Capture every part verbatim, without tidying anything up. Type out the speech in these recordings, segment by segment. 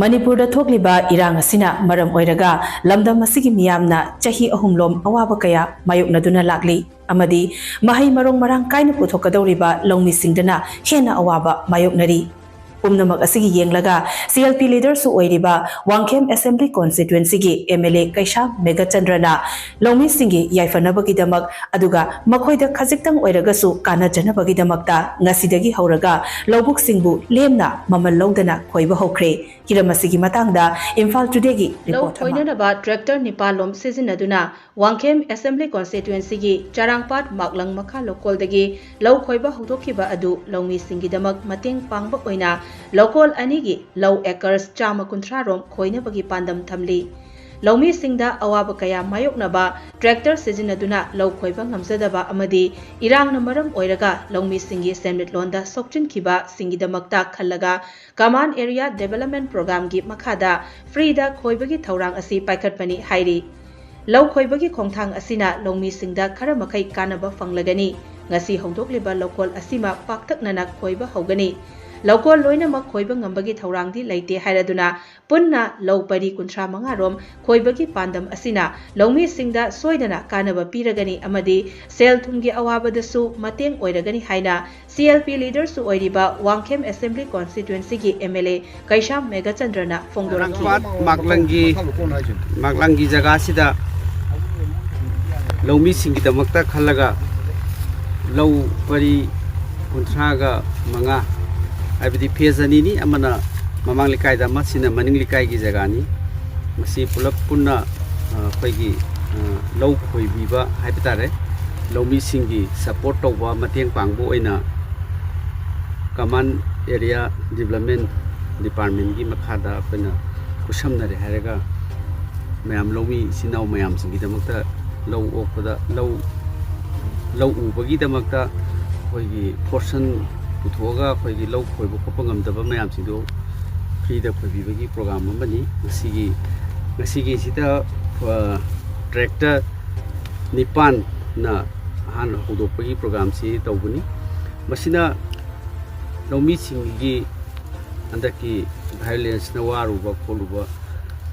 ꯃꯅꯤꯄꯨꯔꯗ ꯊꯣꯛꯂꯤꯕ ꯏꯔꯥꯡ ꯑꯁꯤꯅ ꯃꯔꯝ ꯑꯣꯏꯔꯒ ꯂꯝꯗꯝ ꯑꯁꯤꯒꯤ ꯃꯤꯌꯥꯝꯅ ꯆꯍꯤ ꯑꯍꯨꯝꯂꯣꯝ ꯑꯋꯥꯕ ꯀꯌꯥ ꯃꯥꯌꯣꯛꯅꯗꯨꯅ ꯂꯥꯛꯂꯤ ꯑꯃꯗꯤ ꯃꯍꯩ ꯃꯔꯣꯡ ꯃꯔꯥꯡ ꯀꯥꯏꯅ ꯄꯨꯊꯣꯛꯀꯗꯧꯔꯤꯕ ꯂꯧꯃꯤꯁꯤꯡꯗꯅ ꯍꯦꯟꯅ ꯑꯋꯥꯕ ꯃꯥꯌꯣꯛꯅꯔꯤ꯫ ꯄꯨꯝꯅꯃꯛ ꯑꯁꯤꯒꯤ ꯌꯦꯡꯂꯒ C L P leaderꯁꯨ ꯑꯣꯏꯔꯤꯕ Wangkhem Assembly Constituencyꯒꯤ M L A ꯀꯩꯁꯥꯝ ꯃꯦꯘꯆꯟꯗ꯭ꯔꯅ ꯂꯧꯃꯤꯁꯤꯡꯒꯤ ꯌꯥꯏꯐꯅꯕꯒꯤꯗꯃꯛ ꯑꯗꯨꯒ ꯃꯈꯣꯏꯗ ꯈꯖꯤꯛꯇꯪ ꯑꯣꯏꯔꯒꯁꯨ ꯀꯥꯟꯅꯖꯅꯕꯒꯤꯗꯃꯛꯇ ꯉꯁꯤꯗꯒꯤ ꯍꯧꯔꯒ ꯂꯧꯕꯨꯛꯁꯤꯡꯕꯨ ꯂꯦꯝꯅ ꯃꯃꯜ ꯂꯧꯗꯅ ꯈꯣꯏꯕ ꯍꯧꯈ꯭ꯔꯦ꯫ ꯍꯤꯔꯝ ꯑꯁꯤꯒꯤ ꯃꯇꯥꯡꯗ ꯏꯝꯐꯥꯜ Todayꯒꯤ ꯂꯧ report ꯑꯃ꯫ ꯈꯣꯏꯅꯅꯕ tractor ꯅꯤꯄꯥꯜꯂꯣꯝ ꯁꯤꯖꯤꯟꯅꯗꯨꯅ ꯋꯥꯡꯈꯦꯝ Assembly Constituencyꯒꯤ ꯆꯔꯥꯡꯄꯥꯠ ꯃꯥꯛꯂꯪ ꯃꯈꯥ ꯂꯧꯀꯣꯜꯗꯒꯤ ꯂꯧ ꯈꯣꯏꯕ ꯍꯧꯗꯣꯛꯈꯤꯕ ꯑꯗꯨ ꯂꯧꯃꯤꯁꯤꯡꯒꯤꯗꯃꯛ ꯃꯇꯦꯡ ꯄꯥꯡꯕ ꯑꯣꯏꯅ ꯂꯧꯀꯣꯜ ꯑꯅꯤꯒꯤ ꯂꯧ acres ꯆꯥꯝꯃ ꯀꯨꯟꯊ꯭ꯔꯥ ꯔꯣꯝ ꯈꯣꯏꯅꯕꯒꯤ ꯄꯥꯟꯗꯝ ꯊꯝꯂꯤ꯫ ꯂꯧꯃꯤꯁꯤꯡꯗ ꯑꯋꯥꯕ ꯀꯌꯥ ꯃꯥꯌꯣꯛꯅꯕ tractor ꯁꯤꯖꯤꯟꯅꯗꯨꯅ ꯂꯧ ꯈꯣꯏꯕ ꯉꯝꯖꯗꯕ ꯑꯃꯗꯤ ꯏꯔꯥꯡꯅ ꯃꯔꯝ ꯑꯣꯏꯔꯒ ꯂꯧꯃꯤꯁꯤꯡꯒꯤ ꯁꯦꯟꯃꯤꯠꯂꯣꯟꯗ ꯁꯣꯛꯆꯤꯟꯈꯤꯕꯁꯤꯡꯒꯤꯗꯃꯛꯇ ꯈꯜꯂꯒ Command Area Development Programꯒꯤ ꯃꯈꯥꯗ freeꯗ ꯈꯣꯏꯕꯒꯤ ꯊꯧꯔꯥꯡ ꯑꯁꯤ ꯄꯥꯏꯈꯠꯄꯅꯤ ꯍꯥꯏꯔꯤ꯫ ꯂꯧ ꯈꯣꯏꯕꯒꯤ ꯈꯣꯡꯊꯥꯡ ꯑꯁꯤꯅ ꯂꯧꯃꯤꯁꯤꯡꯗ ꯈꯔ ꯃꯈꯩ ꯀꯥꯟꯅꯕ ꯐꯪꯂꯒꯅꯤ꯫ ꯉꯁꯤ ꯍꯧꯗꯣꯛꯂꯤꯕ ꯂꯧꯀꯣꯜ ꯑꯁꯤꯃ ꯄꯥꯛꯇꯛꯅꯅ ꯈꯣꯏꯕ ꯍꯧꯒꯅꯤ꯫ ꯂꯧꯀꯣꯜ ꯂꯣꯏꯅꯃꯛ ꯈꯣꯏꯕ ꯉꯝꯕꯒꯤ ꯊꯧꯔꯥꯡꯗꯤ ꯂꯩꯇꯦ ꯍꯥꯏꯔꯗꯨꯅ ꯄꯨꯟꯅ ꯂꯧ ꯄꯔꯤ ꯀꯨꯟꯊ꯭ꯔꯥ ꯃꯉꯥ ꯔꯣꯝ ꯈꯣꯏꯕꯒꯤ ꯄꯥꯟꯗꯝ ꯑꯁꯤꯅ ꯂꯧꯃꯤꯁꯤꯡꯗ ꯁꯣꯏꯗꯅ ꯀꯥꯟꯅꯕ ꯄꯤꯔꯒꯅꯤ ꯑꯃꯗꯤ ꯁꯦꯜ ꯊꯨꯝꯒꯤ ꯑꯋꯥꯕꯗꯁꯨ ꯃꯇꯦꯡ ꯑꯣꯏꯔꯒꯅꯤ ꯍꯥꯏꯅ C L P leaderꯁꯨ ꯑꯣꯏꯔꯤꯕ Wangkhem Assembly Constituencyꯒꯤ M L A ꯀꯩꯁꯥꯝ ꯃꯦꯘꯆꯟꯗ꯭ꯔꯅ ꯐꯣꯡꯗꯣꯔꯛꯈꯤ꯫ ꯆꯔꯥꯡꯄꯥꯠ ꯃꯥꯛꯂꯪꯒꯤ, ꯃꯥꯛꯂꯪꯒꯤ ꯖꯒꯥꯁꯤꯗ ꯂꯧꯃꯤꯁꯤꯡꯒꯤꯗꯃꯛꯇ ꯈꯜꯂꯒ ꯂꯧ ꯄꯔꯤ ꯀꯨꯟꯊ꯭ꯔꯥꯒ ꯃꯉꯥ, ꯍꯥꯏꯕꯗꯤ phase ꯑꯅꯤꯅꯤ, ꯑꯃꯅ ꯃꯃꯥꯡ ꯂꯩꯀꯥꯏꯗ ꯑꯃ, ꯁꯤꯅ ꯃꯅꯤꯡ ꯂꯩꯀꯥꯏꯒꯤ ꯖꯒꯥꯅꯤ꯫ ꯃꯁꯤ ꯄꯨꯂꯞ ꯄꯨꯟꯅ, ꯑ, ꯑꯩꯈꯣꯏꯒꯤ, ꯑ, ꯂꯧ ꯈꯣꯏꯕꯤꯕ ꯍꯥꯏꯕ ꯇꯥꯔꯦ, ꯂꯧꯃꯤꯁꯤꯡꯒꯤ support ꯇꯧꯕ, ꯃꯇꯦꯡ ꯄꯥꯡꯕ ꯑꯣꯏꯅ Command Area Development Departmentꯀꯤ ꯃꯈꯥꯗ ꯑꯩꯈꯣꯏꯅ ꯈꯨꯠꯁꯝꯅꯔꯦ ꯍꯥꯏꯔꯒ ꯃꯌꯥꯝ ꯂꯧꯃꯤ ꯏꯆꯤꯟ ꯏꯅꯥꯎ ꯃꯌꯥꯝꯁꯤꯡꯒꯤꯗꯃꯛꯇ ꯂꯧ ꯑꯣꯛꯄꯗ, ꯂꯧ, ꯂꯧ ꯎꯕꯒꯤꯗꯃꯛꯇ ꯑꯩꯈꯣꯏꯒꯤ portion ꯄꯨꯊꯣꯛꯑꯒ ꯑꯩꯈꯣꯏꯒꯤ ꯂꯧ ꯈꯣꯏꯕ ꯈꯣꯠꯄ ꯉꯝꯗꯕ ꯃꯌꯥꯝꯁꯤꯡꯗꯣ freeꯗ ꯈꯣꯏꯕꯤꯕꯒꯤ program ꯑꯃꯅꯤ꯫ ꯉꯁꯤꯒꯤ, ꯉꯁꯤꯒꯤꯁꯤꯗ, ꯑ, tractor ꯅꯤꯄꯥꯟꯅ ꯑꯍꯥꯟꯕ ꯍꯧꯗꯣꯛꯄꯒꯤ programꯁꯤ ꯇꯧꯕꯅꯤ꯫ ꯃꯁꯤꯅ ꯂꯧꯃꯤꯁꯤꯡꯒꯤ ꯍꯟꯗꯛꯀꯤ ꯚꯥꯏꯑꯣꯂꯦꯟꯁꯅ ꯋꯥꯔꯨꯕ ꯈꯣꯠꯂꯨꯕ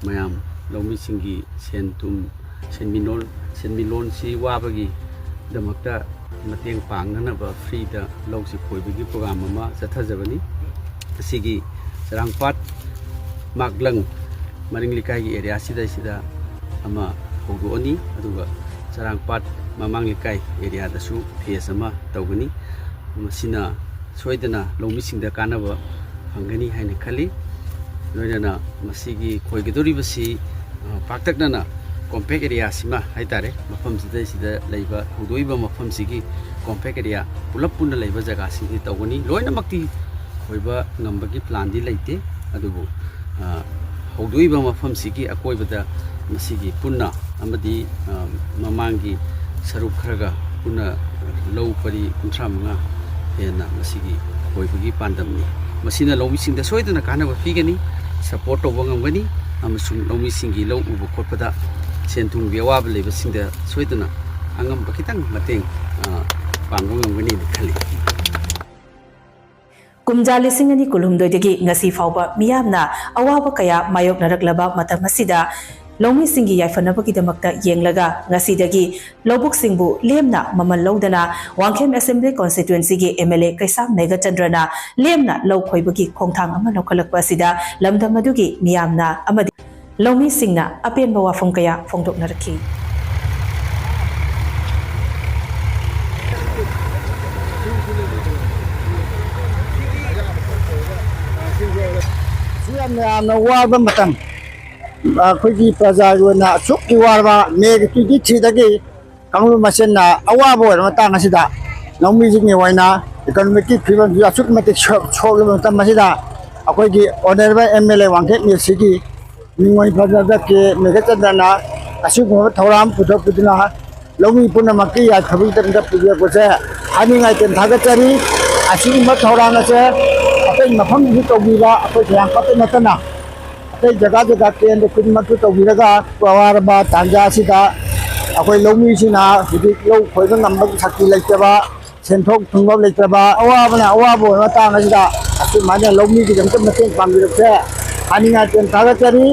ꯃꯌꯥꯝ, ꯂꯧꯃꯤꯁꯤꯡꯒꯤ ꯁꯦꯟ ꯊꯨꯝ, ꯁꯦꯟꯃꯤꯠꯂꯣꯟ, ꯁꯦꯟꯃꯤꯠꯂꯣꯟꯁꯤ ꯋꯥꯕꯒꯤꯗꯃꯛꯇ ꯃꯇꯦꯡ ꯄꯥꯡꯅꯅꯕ ꯐ꯭ꯔꯤꯗ ꯂꯧꯁꯤ ꯈꯣꯏꯕꯒꯤ ꯄ꯭ꯔꯣꯒ꯭ꯔꯥꯝ ꯑꯃ ꯆꯠꯊꯖꯕꯅꯤ꯫ ꯑꯁꯤꯒꯤ ꯆꯔꯥꯡꯄꯥꯠ, ꯃꯥꯛꯂꯪ, ꯃꯔꯤꯡ ꯂꯩꯀꯥꯏꯒꯤ ꯑꯦꯔꯤꯌꯥꯁꯤꯗꯩꯁꯤꯗ ꯑꯃ ꯍꯧꯗꯣꯛꯑꯅꯤ, ꯑꯗꯨꯒ ꯆꯔꯥꯡꯄꯥꯠ ꯃꯃꯥꯡ ꯂꯩꯀꯥꯏ ꯑꯦꯔꯤꯌꯥꯗꯁꯨ ꯐꯦꯁ ꯑꯃ ꯇꯧꯒꯅꯤ꯫ ꯃꯁꯤꯅ ꯁꯣꯏꯗꯅ ꯂꯧꯃꯤꯁꯤꯡꯗ ꯀꯥꯟꯅꯕ ꯐꯪꯒꯅꯤ ꯍꯥꯏꯅ ꯈꯜꯂꯤ꯫ ꯂꯣꯏꯅꯅ ꯃꯁꯤꯒꯤ ꯈꯣꯏꯒꯗꯧꯔꯤꯕꯁꯤ, ꯑ, ꯄꯥꯛꯇꯛꯅꯅ ꯀꯣꯝꯄꯦꯛ ꯑꯦꯔꯤꯌꯥꯁꯤꯃ ꯍꯥꯏꯇꯥꯔꯦ, ꯃꯐꯝꯁꯤꯗꯩꯁꯤꯗ ꯂꯩꯕ ꯍꯧꯗꯣꯛꯏꯕ ꯃꯐꯝꯁꯤꯒꯤ ꯀꯣꯝꯄꯦꯛ ꯑꯦꯔꯤꯌꯥ ꯄꯨꯂꯞ ꯄꯨꯟꯅ ꯂꯩꯕ ꯖꯒꯥꯁꯤꯡꯁꯤ ꯇꯧꯒꯅꯤ꯫ ꯂꯣꯏꯅꯃꯛꯇꯤ ꯈꯣꯏꯕ ꯉꯝꯕꯒꯤ ꯄ꯭ꯂꯥꯟꯗꯤ ꯂꯩꯇꯦ, ꯑꯗꯨꯕꯨ, ꯑ, ꯍꯧꯗꯣꯛꯏꯕ ꯃꯐꯝꯁꯤꯒꯤ ꯑꯀꯣꯏꯕꯗ ꯃꯁꯤꯒꯤ ꯄꯨꯟꯅ ꯑꯃꯗꯤ, ꯑ, ꯃꯃꯥꯡꯒꯤ ꯁꯔꯨꯛ ꯈꯔꯒ ꯄꯨꯟꯅ ꯂꯧ ꯄꯔꯤ ꯀꯨꯟꯊ꯭ꯔꯥ ꯃꯉꯥ ꯍꯦꯟꯅ ꯃꯁꯤꯒꯤ ꯈꯣꯏꯕꯒꯤ ꯄꯥꯟꯗꯝꯅꯤ꯫ ꯃꯁꯤꯅ ꯂꯧꯃꯤꯁꯤꯡꯗ ꯁꯣꯏꯗꯅ ꯀꯥꯟꯅꯕ ꯄꯤꯒꯅꯤ, ꯁꯄꯣꯔꯠ ꯇꯧꯕ ꯉꯝꯒꯅꯤ, ꯑꯃꯁꯨꯡ ꯂꯧꯃꯤꯁꯤꯡꯒꯤ ꯂꯧ ꯎꯕ ꯈꯣꯠꯄꯗ ꯁꯦꯟ ꯊꯨꯝꯒꯤ ꯑꯋꯥꯕ ꯂꯩꯕꯁꯤꯡꯗ ꯁꯣꯏꯗꯅ ꯑꯉꯝꯕ ꯈꯤꯇꯪ ꯃꯇꯦꯡ, ꯑ, ꯄꯥꯡꯕ ꯉꯝꯒꯅꯤꯅ ꯈꯜꯂꯤ꯫ ꯀꯨꯝꯖꯥ ꯂꯤꯁꯤꯡ ꯑꯅꯤ ꯀꯨꯟꯍꯨꯝꯗꯣꯏꯗꯒꯤ ꯉꯁꯤ ꯐꯥꯎꯕ ꯃꯤꯌꯥꯝꯅ ꯑꯋꯥꯕ ꯀꯌꯥ ꯃꯥꯌꯣꯛꯅꯔꯛꯂꯕ ꯃꯇꯝ ꯑꯁꯤꯗ ꯂꯧꯃꯤꯁꯤꯡꯒꯤ ꯌꯥꯏꯐꯅꯕꯒꯤꯗꯃꯛꯇ ꯌꯦꯡꯂꯒ ꯉꯁꯤꯗꯒꯤ ꯂꯧꯕꯨꯛꯁꯤꯡꯕꯨ ꯂꯦꯝꯅ ꯃꯃꯜ ꯂꯧꯗꯅ ꯋꯥꯡꯈꯦꯝ ꯑꯦꯁꯦꯝꯕ꯭ꯂꯤ ꯀꯣꯟꯁꯇꯤꯇ꯭ꯋꯦꯟꯁꯤꯒꯤ ꯑꯦꯝ ꯑꯦꯜ ꯑꯦ ꯀꯩꯁꯥꯝ ꯃꯦꯘꯆꯟꯗ꯭ꯔꯅ ꯂꯦꯝꯅ ꯂꯧ ꯈꯣꯏꯕꯒꯤ ꯈꯣꯡꯊꯥꯡ ꯑꯃ ꯂꯧꯈꯠꯂꯛꯄ ꯑꯁꯤꯗ ꯂꯝꯗꯝ ꯑꯗꯨꯒꯤ ꯃꯤꯌꯥꯝꯅ ꯑꯃꯗꯤ ꯂꯧꯃꯤꯁꯤꯡꯅ ꯑꯄꯦꯟꯕ ꯋꯥꯐꯝ ꯀꯌꯥ ꯐꯣꯡꯗꯣꯛꯅꯔꯛꯈꯤ꯫ ꯁꯤ ꯌꯥꯝꯅ ꯌꯥꯝꯅ ꯋꯥꯕ ꯃꯇꯝ, ꯑꯩꯈꯣꯏꯒꯤ ꯄ꯭ꯔꯖꯥꯒꯤ ꯑꯣꯏꯅ ꯑꯁꯨꯛꯀꯤ ꯋꯥꯔꯕ ꯃꯦ ꯇ꯭ꯋꯦꯟꯇꯤ ꯊ꯭ꯔꯤꯗꯒꯤ ꯀꯥꯡꯂꯨꯞ ꯃꯁꯦꯟꯅ ꯑꯋꯥꯕ ꯑꯣꯏꯔꯕ ꯃꯇꯥꯡ ꯑꯁꯤꯗ ꯂꯧꯃꯤꯁꯤꯡꯒꯤ ꯑꯣꯏꯅ ꯏꯀꯣꯅꯣꯃꯤꯛꯀꯤ ꯐꯤꯕꯝꯁꯨ ꯑꯁꯨꯛꯀꯤ ꯃꯇꯤꯛ ꯁꯣꯛ-, ꯁꯣꯛꯂꯕ ꯃꯇꯝ ꯑꯁꯤꯗ ꯑꯩꯈꯣꯏꯒꯤ honourable M L A Wangkhem A ꯁꯤꯒꯤ ꯃꯤꯡꯑꯣꯏ ꯐꯖꯕ ꯀꯦ ꯃꯦꯘꯆꯟꯗ꯭ꯔꯅ ꯑꯁꯤꯒꯨꯝꯕ ꯊꯧꯔꯥꯡ ꯄꯨꯊꯣꯛꯄꯤꯗꯨꯅ ꯂꯧꯃꯤ ꯄꯨꯝꯅꯃꯛꯀꯤ ꯌꯥꯏꯐꯕꯒꯤꯗꯃꯛꯇ ꯄꯨꯕꯤꯔꯛꯄꯁꯦ ꯍꯥꯏꯅꯤꯡꯉꯥꯏ ꯇꯦꯟ ꯊꯥꯒꯠꯆꯔꯤ꯫ ꯑꯁꯤꯒꯨꯝꯕ ꯊꯧꯔꯥꯡ ꯑꯁꯦ ꯑꯇꯩ ꯃꯐꯝꯗꯁꯨ ꯇꯧꯕꯤꯕ ꯑꯩꯈꯣꯏ ꯈꯣꯡꯅꯥꯡ ꯈꯛꯇ ꯅꯠꯇꯅ ꯑꯇꯩ ꯖꯒꯥ ꯖꯒꯥ ꯀꯦꯟꯗ꯭ꯔ ꯈꯨꯗꯤꯡꯃꯛꯇ ꯇꯧꯕꯤꯔꯒ ꯑꯋꯥꯔꯕ ꯇꯥꯟꯖꯥ ꯑꯁꯤꯗ ꯑꯩꯈꯣꯏ ꯂꯧꯃꯤꯁꯤꯡꯅ ꯍꯧꯖꯤꯛ ꯂꯧ ꯈꯣꯏꯕ ꯉꯝꯕꯒꯤ ꯁꯛꯇꯤ ꯂꯩꯇꯕ, ꯁꯦꯟꯊꯣꯛ ꯊꯨꯝꯕ ꯂꯩꯇ꯭ꯔꯕ, ꯑꯋꯥꯕꯅ ꯑꯋꯥꯕ ꯑꯣꯏꯕ ꯃꯇꯥꯡ ꯑꯁꯤꯗ ꯁꯨꯃꯥꯏꯅ ꯂꯧꯃꯤꯒꯤꯗꯃꯛꯇ ꯃꯇꯦꯡ ꯄꯥꯡꯕꯤꯔꯛꯄꯁꯦ ꯍꯥꯏꯅꯤꯡꯉꯥꯏ ꯌꯥꯝ ꯊꯥꯒꯠꯆꯔꯤ꯫